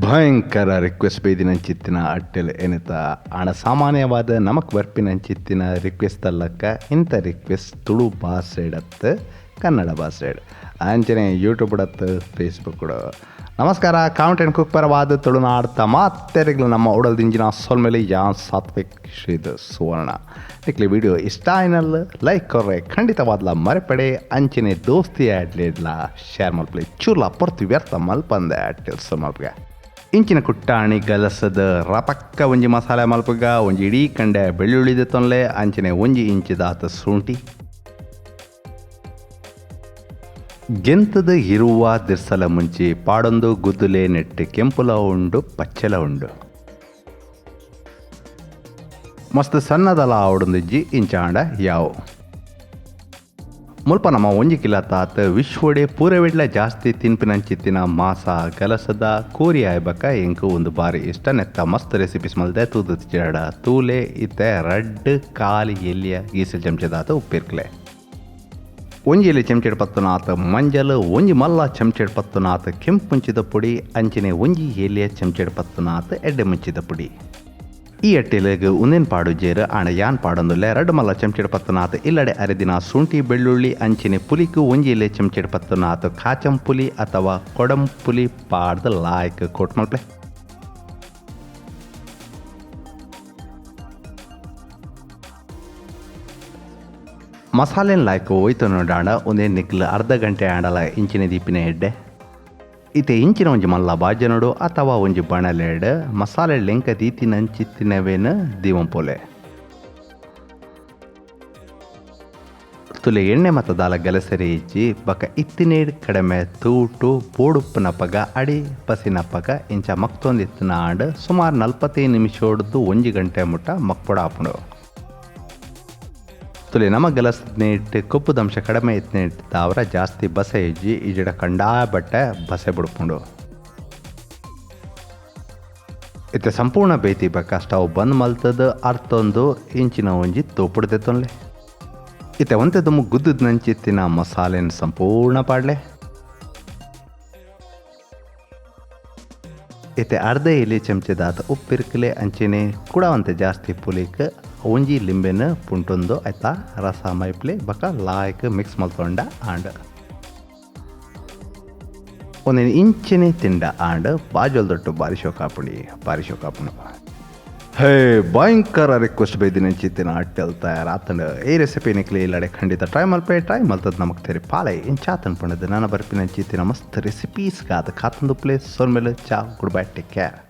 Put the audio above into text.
ಭಯಂಕರ ರಿಕ್ವೆಸ್ಟ್ ಬೈದಿನಂಚಿತ್ತಿನ ಅಟ್ಟೆಲ್ ಎನಿತ ಆಂಡ ಸಾಮಾನ್ಯವಾದ ನಮಕ್ ಬರ್ಪಿನಂಚಿತ್ತಿನ ರಿಕ್ವೆಸ್ಟ್ ಅಲ್ಲಕ್ಕ. ಇಂಥ ರಿಕ್ವೆಸ್ಟ್ ತುಳು ಭಾಷೆಡತ್, ಕನ್ನಡ ಭಾಷೆಡ್, ಅಂಚನೆ ಯೂಟ್ಯೂಬ್ ಡತ್, ಫೇಸ್ಬುಕ್. ನಮಸ್ಕಾರ, ಕೌಂಟ್ ಆ್ಯಂಡ್ ಕುಕ್ ಪರವಾದ ತುಳುನಾಡ್ತ ಮಾತೆರೆಗ್ಲ ನಮ್ಮ ಉಡಲ್ ದಿಂಜಿನ ಸೊಲ್ಮೆಲೆ. ಯಾನ್ ಸಾತ್ವಿಕ್ ಶ್ರೀಧರ್ ಸುವರ್ಣ. ನಿಕ್ಲೆ ವಿಡಿಯೋ ಇಷ್ಟ ಆಯ್ನಲ್ ಲೈಕ್ ಕೊರ್ರೆ ಖಂಡಿತವಾದ್ಲ ಮರೆಪಡೆ. ಅಂಚನೆ ದೋಸ್ತಿ ಆಡ್ಲೇಡ್ಲ ಶೇರ್ ಮಲ್ಪಲೆ. ಚೂರ್ಲ ಪೊರ್ತು ವ್ಯರ್ಥ ಮಲ್ಪಂದೆ ಅಟ್ಟೆಲ್ ಮಲ್ಪಗೆ. ಇಂಚಿನ ಕುಟ್ಟಾಣಿ ಗಲಸದ ರಪಕ್ಕ ಒಂಜಿ ಮಸಾಲೆ ಮಲ್ಪಗ. ಒಂಜಿ ಇಡೀ ಕಂಡೆ ಬೆಳ್ಳುಳ್ಳಿ ತೊನ್ಲೆ, ಅಂಚನೆ 1 ಇಂಚಿದಾತ ಶುಂಠಿ ಗೆಂತದ ಇರುವ ದಿರ್ಸಲ ಮುಂಚಿ ಪಾಡೊಂದು ಗುದ್ದುಲೆ. ನೆಟ್ಟು ಕೆಂಪುಲ ಉಂಡು, ಪಚ್ಚೆಲ ಉಂಡು, ಮಸ್ತ್ ಸಣ್ಣದಲ ಆವಡೊಂದಿಜ್ಜಿ, ಇಂಚಾಂಡ ಯಾವು. ಮುಲ್ಪ ನಮ್ಮ 1 ಕಿಲೋ ತಾತ್ ವಿಶ್ವಡೆ ಪೂರವಿಡ್ಲ ಜಾಸ್ತಿ ತಿನ್ಪಿನಂಚಿತ್ತಿನ ಮಾಸ ಗಲಸದ ಕೋರಿ ಆಯ್ಬಕ ಎಂಕ್ ಒಂದು ಬಾರಿ ಇಷ್ಟ. ನೆತ್ತ ಮಸ್ತ್ ರೆಸಿಪೀಸ್ ಮಲ್ದೆ, ತೂದು ಜಡ ತೂಲೆ. ಇತ್ತೆ ರಡ್ಡ್ ಕಾಲಿ ಎಲ್ಲಿಯ ಗೀಸಲ್ ಚಮಚದಾತ ಉಪ್ಪಿರ್ಕ್ಲೆ, ಒಂಜಿ ಎಲೆ ಚಮಚೆಡ್ ಪತ್ತುನಾತ್ ಮಂಜಲ್, ಒಂಜಿ ಮಲ್ಲ ಚಮಚೆಡ್ ಪತ್ತುನಾತ್ ಕೆಂಪು ಮುಂಚಿದ ಪೊಡಿ, ಅಂಚನೆ ಒಂಜಿ ಎಲಿಯ ಚಮಚೆಡ್ ಪತ್ತುನಾತ್ ಎಡ್ಡೆ ಮುಂಚಿದ ಪೊಡಿ. ಈ ಅಟ್ಟಿಲೆಗ್ ಉಂದೆನ್ ಪಾಡುಜೇರ್, ಆಂಡ ಯಾನ್ ಪಾಡೊಂದುಲ್ಲೆ. ರಡ್ಡ್ ಮಲ್ಲ ಚಮಚೆಡ್ ಪತ್ತುನಾತ್ ಇಲ್ಲಡೆ ಅರೆದಿನ ಶುಂಠಿ ಬೆಳ್ಳುಳ್ಳಿ, ಅಂಚನೆ ಪುಲಿಕ್ ಒಂಜಿ ಎಲೆ ಚಮಚೆಡ್ ಪತ್ತುನಾತ್ ಕಾಚಂ ಪುಲಿ ಅಥವಾ ಕೊಡಂ ಪುಲಿ ಪಾಡ್ದ್ ಲಾಯ್ಕ್ ಕೋಟ್ ಮಲ್ಪಲೆ. ಮಸಾಲೆನ್ ಲಾಯ್ಕ್ ಒಯ್ತು ನೋಡಾಂಡ ಒಂದೇ ನಿಕ್ಲ್ ಅರ್ಧ ಗಂಟೆ ಆಂಡಲ ಇಂಚಿನ ದೀಪಿನ ಎಡ್ಡೆ. ಇತ್ತೆ ಇಂಚಿನ ಒಂಜಿ ಮಲ್ಲ ಬಾಜನೋಡು ಅಥವಾ ಒಂಜಿ ಬಣಲೆಡ್ ಮಸಾಲೆ ಲೆಂಕ ದೀತಿನಂಚಿತ್ತಿನವೇನು ದೀವಂಪೋಲೆ. ತುಲೆ, ಎಣ್ಣೆ ಮತ್ತ ದಾಲ ಗಲಸೆರೆ ಇಜ್ಜಿ. ಬಕ ಇತ್ತಿನೇಡ್ ಕಡಿಮೆ ತೂಟು ಬೋಡುಪ್ಪುನಪಗ, ಅಡಿ ಪಸಿನಪಗ ಇಂಚ ಮಕ್ತೊಂದಿತ್ತಿನ ಆಂಡ್ ಸುಮಾರು 45 ನಿಮಿಷೊಡ್ದು 1 ಗಂಟೆ ಮುಟ್ಟ ಮಕ್ಪೊಡ ಆಪುಂಡು. ತುಲೆ, ನಮ ಗಲಸ್ನೇಟ್ ಕೊಪ್ಪುದಂಶ ಕಡಿಮೆ ಇತ್ತಿನೇಟ್ ದಾವರ ಜಾಸ್ತಿ ಬಸೆ ಇಜ್ಜಿ. ಇಜ್ಜಿಡ ಕಂಡಾ ಬಟ್ಟೆ ಬಸೆ ಬುಡ್ಪುಂಡು. ಇತ್ತೆ ಸಂಪೂರ್ಣ ಬೇತಿ ಬಕ್ಕ ಸ್ಟವ್ ಬಂದ್ ಮಲ್ತದ ಅರ್ತೊಂದು ಇಂಚಿನ ಒಂಜಿ ತೋಪುಡು ದೆತ್ತೊನ್ಲೆ. ಇತ್ತೆ ಒಂತೆ ದುಮ್ಮು ಗುದ್ದುದ್ ನಂಚಿತ್ತಿನ ಮಸಾಲೆನ್ ಸಂಪೂರ್ಣ ಪಾಡ್ಲೆ. ಇತ್ತೆ ಅರ್ಧ ಎಲೆ ಚಮಚದಾತ ಉಪ್ಪಿರ್ಕಲೆ, ಅಂಚೆನೆ ಕೂಡ ಒಂತೆ ಜಾಸ್ತಿ ಪುಲಿಕ್ ಒಂಜಿ ಲಿಂಬೆನ ಪುಂಟೊಂದು ಆಯ್ತಾ ರಸ ಮೈಪ್ಲೆ. ಬಕ ಲಾಯ್ಕ್ ಮಿಕ್ಸ್ ಮಲ್ತೊಂಡ ಆಂಡ್. ಒಂದಿನ ಇಂಚಿನೆ ತಿಂಡ ಆಂಡ್ ಬಾಜೊಲ್ ದೊಟ್ಟು ಬಾರಿ ಶೋಕಾಪುಂಡಿ, ಬಾರಿ ಶೋಕಾಪುಂಡು. ಹೇ, ಭಯಂಕರ ರಿಕ್ವೆಸ್ಟ್ ಬೈದಿನ ಅಟ್ಟೆಲ್ ತಯಾರಾತಂಡ್. ಈ ರೆಸಿಪಿ ನಿಕ್ಲೆ ಇಲ್ಲಡೆ ಖಂಡಿತ ಟ್ರೈ ಮಲ್ಪೆ. ಟ್ರೈ ಮಲ್ತದ್ ನಮಕ್ ತೆರಿ ಪಾಲೆ ಇಂಚಾತನ್ ಪಂಡದು. ನನ್ನ ಬರ್ಪಿನ ಚಿತ್ತಿನ ಮಸ್ತ್ ರೆಸಿಪೀಸ್ ಗಾದ ಕಾತಂದು ಪ್ಲೇಸ್. ಸೊಲ್ಮೆಲು, ಚಾ, ಗುಡ್ ಬೈ, ಟೇಕ್ ಕೇರ್.